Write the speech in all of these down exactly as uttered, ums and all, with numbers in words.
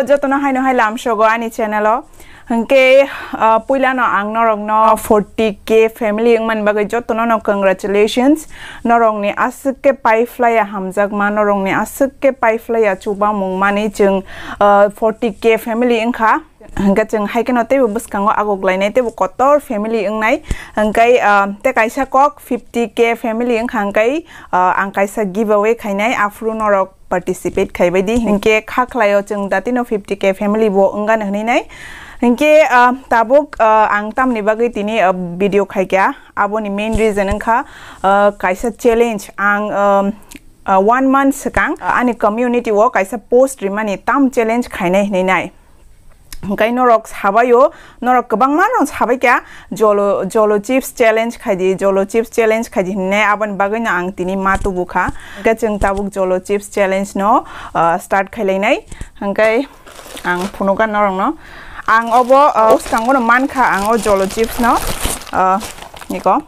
Jotono haino hai lamsogo ani channel o. Hwnkhe, ah, puilano ang norokno forty K family wngmani bagwi jotono no congratulations. Norokni aswk khe paiphlaiya hamjakma, norokni aswk khe paiphlaiya chubamung mani chwng, ah, forty K family wngkha. Hwnkhe chwng hai kheno teibo bwskango agoklainai, teibo kotor family wngnai. Hwnkhe, ah, tei kaisa kok fifty K family wngkha, hwnkhe, ah, ang kaisa giveaway khainai, aphuru norok participate khaibai di. Hinkhe kha khlaio chwng datino fifty K family bo wngano hwnwi nai. Hinkhe, ah, tabuk, ah, ang tamni bagwi tini, ah, video khaikha, aboni main reason wngkha, ah, kaisa challenge. Ang, ah, ah, one month swkang, ah, ani community o kaisa post rimani tam challenge khainai hwnwi nai. Hwnkhe norok sabaio, norok kwbangma rok sabaikha, jolo, jolo chips challenge khaidi, jolo chips challenge khaidi hinwi, aboni bagwino ang tini ma tubukha. Hwnkhe chwng tabuk jolo chips challenge no, ah, start khailainai. Hwnkhe ang phunukha norokno. Ang obo, ah, bwskango no mankha ang o jolo chips no, ah, niko.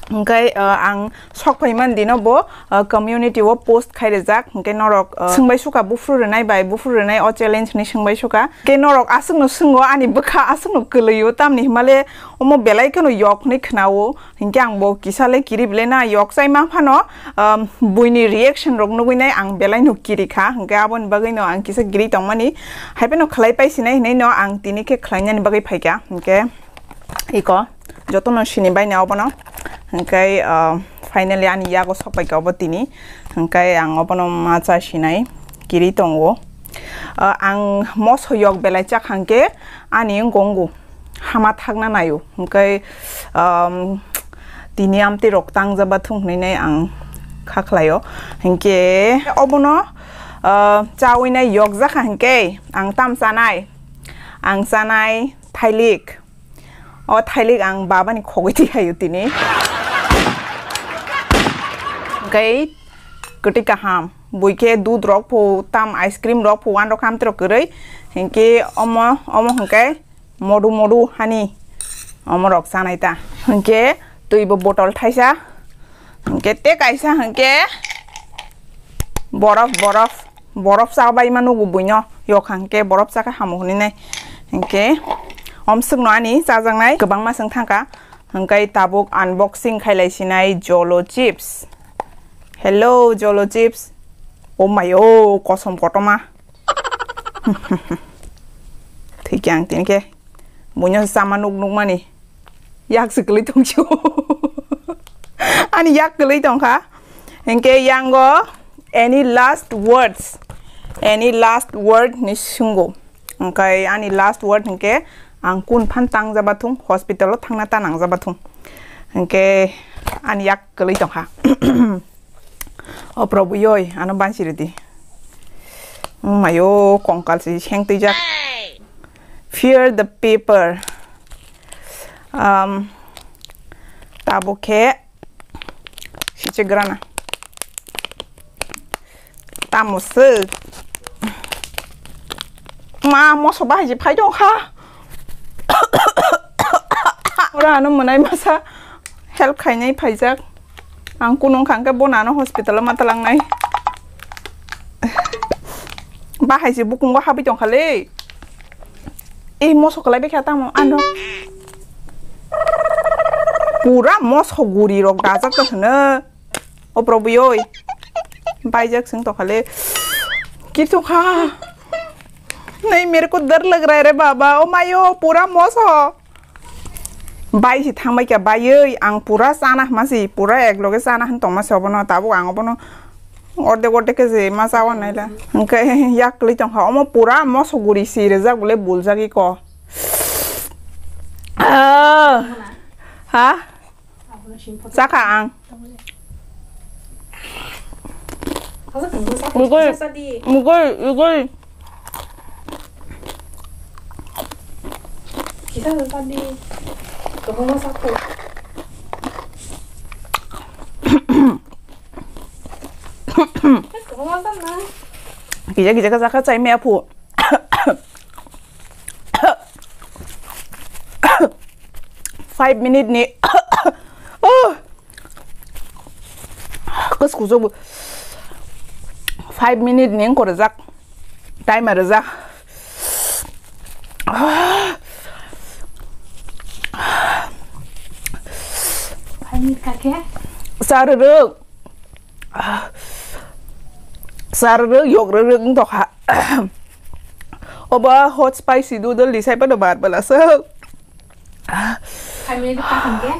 Hwnkhe, ah, ang sok phaimani dino bo, ah, community o post khai rijak, hwnkhe norok, ah, swngbai suka, buphuru rwnai bai buphuru rwnai o challenge hinwi swngbai suka. Khe norok aswkno swngwi ani bwkha aswkno kwlwio, tamni himale omo belai kheno yok hinwi khwnao, hinkhe ang bo kisa le kiri bele na yok chai ma phano, um, buini reaction rok nugwi nai ang belai no kiri kha, hinkhe aboni bagwi no ang kisa kiri tongmani, hai phano khlai paisinai hinwi no ang tini khe khlainani bagwi phaikha, hinkhe. Iko, jotono sini baina obono. Hwnkhe, ah, finally ani yago sokpaikha obo tini. Hwnkhe ang obono ma cha sinai, kiri tongo. Ah, ang moso yok belai chakha hwnkhe ani wngko wngo. Hama thakna naio. Hwnkhe, um, tini amtwi rok tangjaba thung hwnwi nai ang kha khlaio. Hwnkhe obono, ah, chawi nai yok jakha hwnkhe ang tam chanai. Ang chanai thailik. O thailik ang babani khogwi twi haio tini. Hwnkhe kwtwi kaham. Buikhe dudh rok phu tam, ice cream rok phu, wan rok ham tro kwrwi. Hwnkhe omo, omo hwnkhe modu modu hani. Omo rok chanai ta. Hwnkhe twi bo botol thaisa. Hwnkhe tei kaisa hwnkhe borof, borof, borof chabai ma nugo buino. Yok hwnkhe borof chakhe hamo hwnwi nai. Hwnkhe omswkno ani chajaknai kwbangma swng thangkha. Hwnkhe tabuk unboxing khailai sinai Jolo chips. Hello, Jolo chips. Oh my, oh, kosom kotorma. Thikya ang tini khe. Buino sama nuk nuk mani. Yak se kwlwi tong sio. Ani yak kwlwi tong kha. Hwnkhe yango any last words? Any last word ni swngo. Hwnkhe ani last word hwnkhe ang kun phan tangjaba thung, hospital o thangna ta nangjaba thung. Hwnkhe ani yak kwlwi tong kha. O Probhu yoi, ano bansi rwdi. Mayo, kongkal si seng twijak. Fear the paper. Um, tabo khe siche grana. Tamo se. Ma, moso bahai je phai dong kha. Ora ano mwnai masa help khainai phaijak. Ang kunung kha hwnkhe bono ano hospital o ma twlangnai. Bahai se bukungo habwi tong kha le. Ei moso kwlai bai kha tamo ano. Pura moso guri rok dajak tong hwno. O Probhu yoi. Baijak sing tong kha le. Ki tong kha. Nahi mere ko dar lag raha hai re baba. O mayo, pura moso. Bai si thang bai kha, baioi, ang pura chana hwnma si, pura ek loge chana hwn tongma si obono, tabuk ang obono ordek ordek khe je ma chawan naila. Hwnkhe yak kwlwi tong kha, omo pura moso guri si rijak bole buljak iko. Ah. Ha? Chakha ang. Mugoi, mugoi, mugoi. Kisa kisa khe chakha chai maya phu. Five minute ni. Oh. Kus kusu bu. Five minute ni wngkha rijak. Timer rijak. Charwrwk. Charwrwk, yogrwrwk wng tongkha. Obo hot spicy noodle ni sai phano mar bwlaswk. Family kaham khe?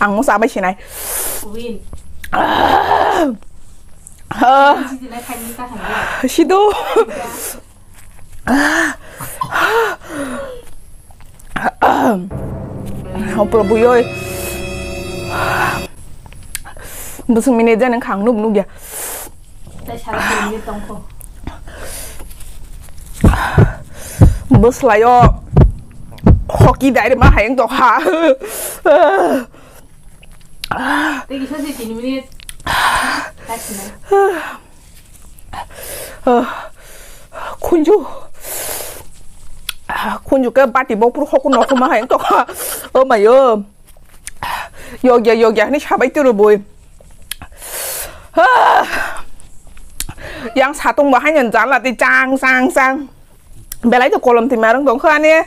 Ang mo chabai sinai. Win. Ah. Sijilai family kaham khe? Sido. Oh, Prabhu, yoi. Bwswk minute jani khang nuk nuk ya. Tei sara tini tongkho. Bwswlaio hoki dai ma hayang tokha. Tei kisa se tini minute. Khunju. Khunju ke bati bopru hoku nokho ma hayang tokha. Oh my, oh. Yogya, yogya, hini sabai turu boi. Ah. Yang satung bahai nyan jala ti chang, chang, chang. Belai to kolom ti marung dong kha ani.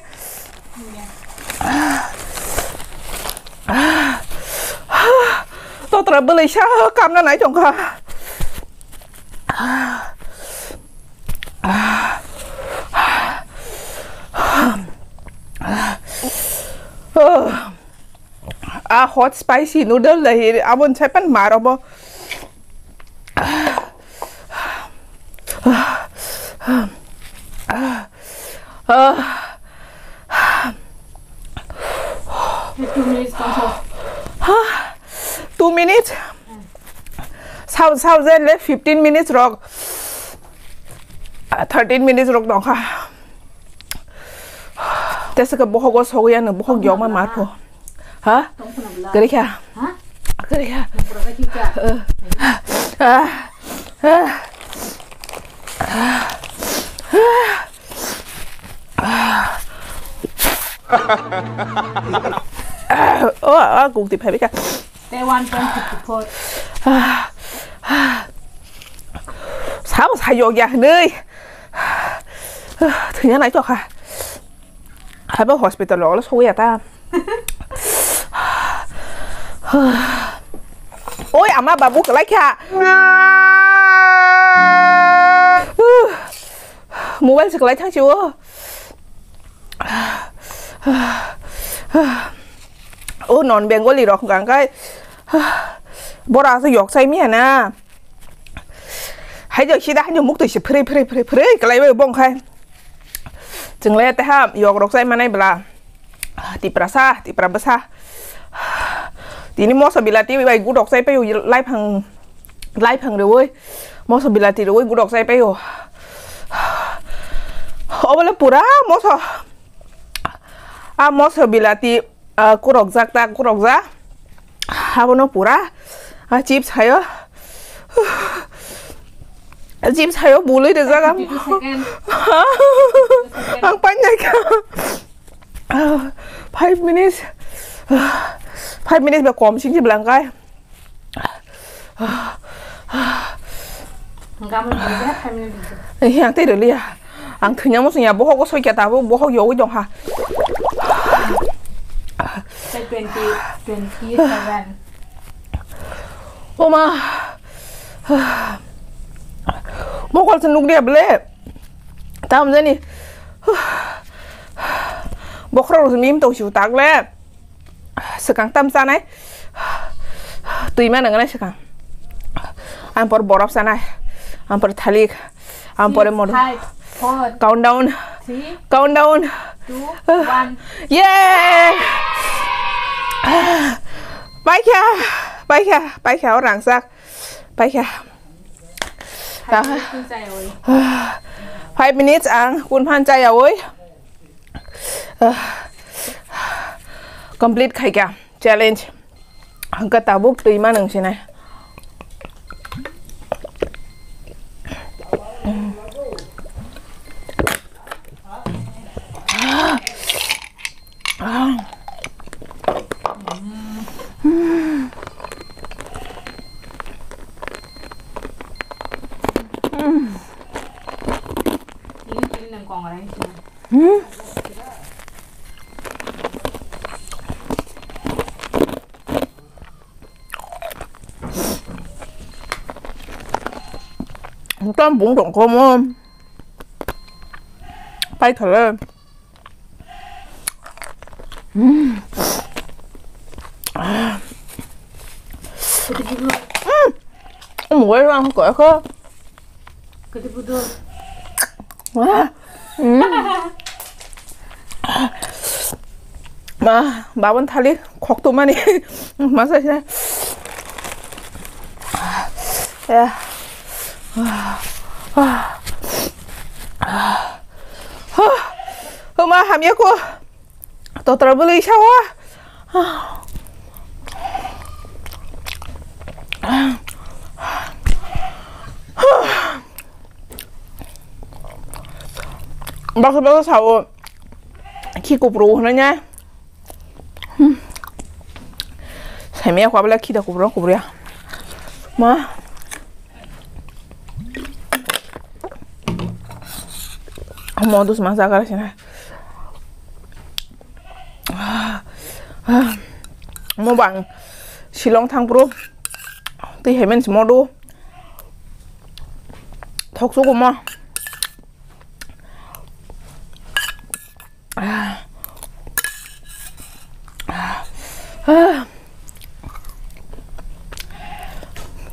Totra belai sa kamna nai tong kha. Oh. A hot spicy noodle da hi abon sai pan mar obo. Two minutes tongkha. Two minutes? Sao, sao, jen le fifteen minutes rok. Thirteen minutes rok tongkha. Tesa ke bohok o sogwi ano, bohok yokma mar pho. Ha? Tongphuna bwla. Kwrwi kha? Ha? Kwrwi kha? Nokora khe kikha? Eh. Ah. Ah. Oh, ah, kuk ti phai kha. Tei one point fifty four. Sao sayok ya hwnwi. Thwina nai tokha. Haibo hospital rok sogwi ya ta. Oi, ama babu kwlai kha. Mobile se kwlai thang si o. O non Bengali rok hwnkha khe, bora aswk yok chai miya na. Hai jok sida hai jok muktwi se phwrwi, phwrwi, phwrwi, phwrwi kwlai bai bong khai. Chwng le teha yok rok chai manai bwla. Tiprasa, Tipra bwsa. Tini moso bilati bai gudok chai paio, lai phang, lai phang rwui. Moso bilati rwui gudok chai paio. Obole pura moso. A moso bilati, ah, kurokjak ta, kurokjak. Abono pura, ah, chips hayo. Chips hayo, bului rijak ang. Fifty-two second. Ang painai kha. Ah, five minutes. Ah, five minutes ba kom sing si belangkai. Hingke amo ni bwkha family ni. Eh, ang tei rwliya. Ang thwina muchungya, bohok o soikya tabuk, bohok yogwi tongkha. Tei twenty, twenty seven. Oma. Mokol se nukliya bwle. Tam jani. Bokhorok rok mim tong si tak le. Swkang tam chanai. Twi ma nang nai swkang. Ang por borok chanai. Ang por thalik. Ang pore modu. Five, four, countdown. Three, countdown. Two, one. Yay! Paikha, paikha, paikha, o rangchak. Paikha. Five minutes ang kun phan chayawoi. Ah, complete khaikha challenge. Hwnkhe tabuk twi ma nwng sinai. Hmm. Tam bung dong komo. Pai thole. Hmm. Ah. Hmm. Um, wai lang ko ko. Kati budu. Wah. Hmm. Ma, babon thali khok to mani. Masa sih. Ya. Huma hamya ko. Totra bwlwi sawa. Baksa baksa sao. Khi kupro hwnwi nya. Hmm. Saimaya kwa bela khi da kupro kupro ya. Ma. Modus ma jaga sina. Mo bang Shillong thang pro. Tei hemen si modu. Thok suku mo.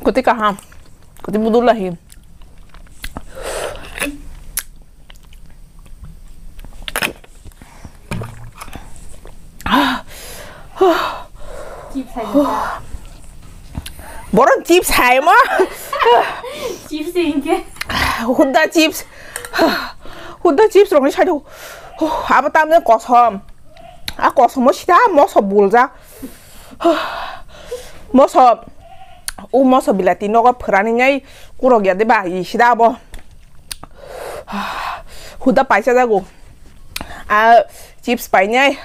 Kuti kaham. Kuti budul lahi. Chips hai. Borok chips hai mo? Chips hinkhe. Hudda chips. Hudda chips rokni saido. Abo tamne kosom. A kosomo sita moso buljak. Moso. U moso bilati nogo phwrani nai kurok ya de ba i sida abo. Huda paisa jago. A chips painai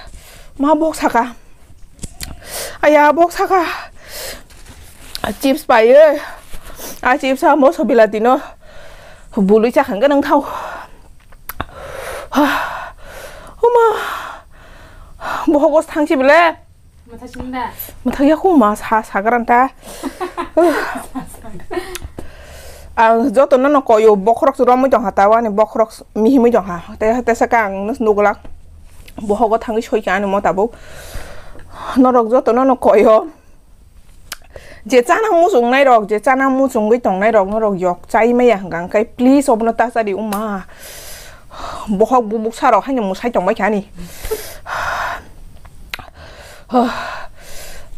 ma bok saka. Aya bok saka. A chips paiye. A chips a moso bilati no. Bului chakhan ganang thau. Huma. Bohogos thangsi bile. Mwthak sini da? Mwthak ya khuma sa sagaran ta. Ang joto no no koyo bokhorok romwi tong ha ta wani bokhorok mihimwi tong ha. Te te saka ang nus nugulak. Bohogo thangwi soi ka ani mo tabuk. Norok joto no no koyo. Je chana muchung nai rok, je chana muchungwi tong nai rok norok yok chai maya hwnkha hwnkhe please obono ta chadi uma. Bohok bubuk sarok haino musai tongbai kha ani.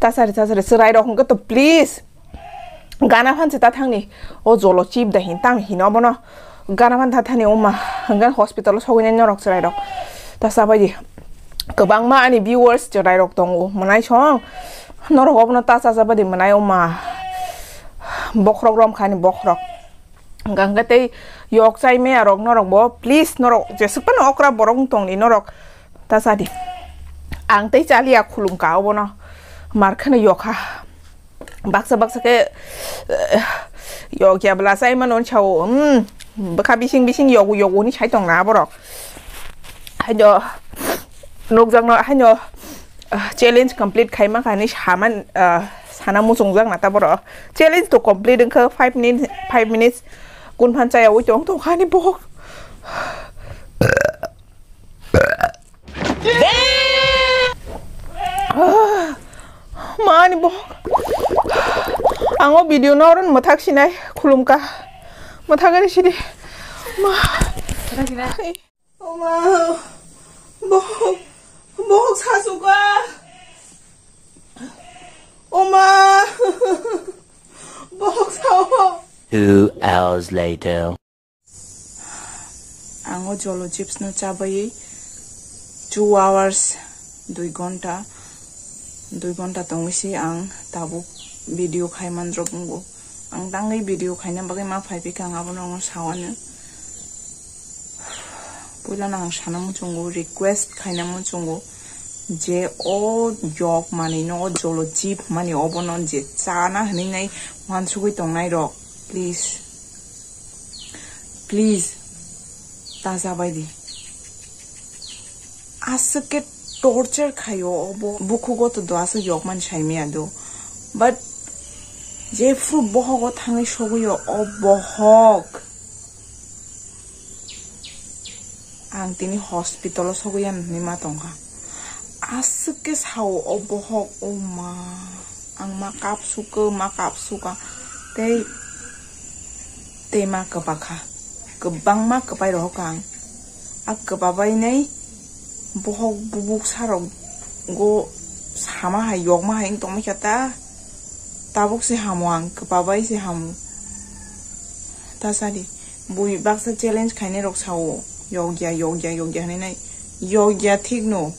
Tasari, tasari, chwrairok hwnkhe to please. Gana phan se ta thangni. O jolo chip da hin, tang hin obono. Gana phan ta thani oma. Hwnkhe hospital o sogwi nai norok chwrairok. Ta chabaidi. Kwbangma ani viewers chwrairok tongo. Mwnai song. Norok obono ta cha chabadi mwnai oma. Bokhorok rom khani bokhorok. Hwnkha hwnkhe tei yok chai maya rok norok bo please norok jeswk phano okra borok wng tongni norok ta chadi. Ang tei chaliya khulum ka obono mar kheno yokha. Baksa baksa khe, eh, yok ya bwla chai mano sao, hmm, bwkha bising bising yogo yogo ni sai tong na borok. Haino nukjakno haino, ah, challenge complete khaima kani saman, ah, sana muchungjak na ta borok. Challenge to complete wngkha five minutes, five minutes. Kun phan chaya ui tong tong khani bok. Mani bo. Ang o video no ron mwthak sinai khulumka. Mwthak ari sidi. Ma. Oma. Bo. Bo sasuka. Oma. Bo sao. Two hours later. Ang o jolo chips no chabaiwi two hours, dui gonta, dui gonta tongwi si ang tabuk video khai man rok wngo. Ang tangwi video khaina bagwi ma phai phi kha, ang abono ang sawano. Puila no ang sana muchungo, request khaina muchungo je o yok manwi no, o jolo chip mani obono je chana hinwi nai wansugwi tongnai rok, please. Please, ta chabai di. Aswk khe torture khaio obo, bukhugo to do aswk yokmani saimaya do. But jephru bohogo thangwi sogwi o bohok, ang tini hospital o sogwi ano hinwi ma tongkha. Aswk khe sao o bohok, o ma, ang ma kapsukha, ma kapsukha, tei, tei ma kwpakha, kwbangma kwpai rohorkha ang. A kwpabainai bohok bubuk sarok go sama hai, yokma hai wng tongmai kha ta, tabuk se hamo ang, kwpabai se hamo. Ta sadi, bui baksa challenge khainai rok sao, yokya, yokya, yokya hinwi nai. Yokya thik no,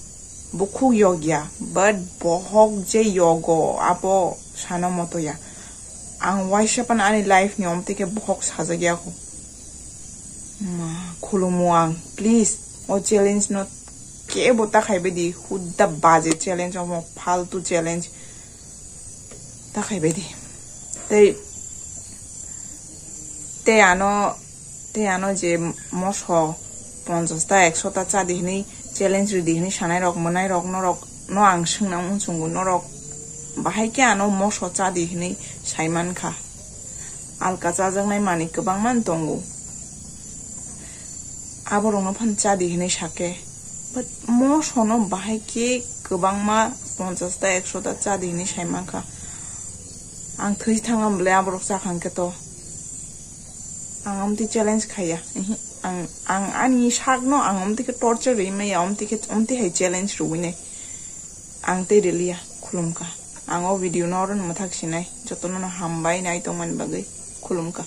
bukhuk yokya, but bohok je yogo, abo sana moto ya. Ang waisa pan ani life ni omtwi khe bohok sajak ya kho. Ma, khulumu ang, please, o challenge no kebo ta khaibai di, hudda baje challenge, omo faltu challenge. Ta khaibai di. Tei, tei ano, tei ano je moso ponchas ta, ekso ta cha di hinwi challenge rw di hinwi sanai rok, mwnai rok, norok no ang swngna muchungo, norok bahai khe ano moso cha di hinwi sai mankha. Alka chajaknai manwi kwbangma tongo. Aborokno phano cha di hinwi sakhe. But mosono bahai khe kwbangma ponchas ta, ekso ta cha di hinwi sai mankha. Ang thwi thangam bwle aborok chakha hwnkhe to. Ang omtwi challenge khaiya. Ihi, ang, ang ani sakno ang omtwi khe torture rwi maya, omtwi khe, omtwi hai challenge rwinai. Ang tei rwliya, khulumkha. Ang o video no oro mwthak sinai. Jotono no hambai nai tongmani bagwi. Khulumkha.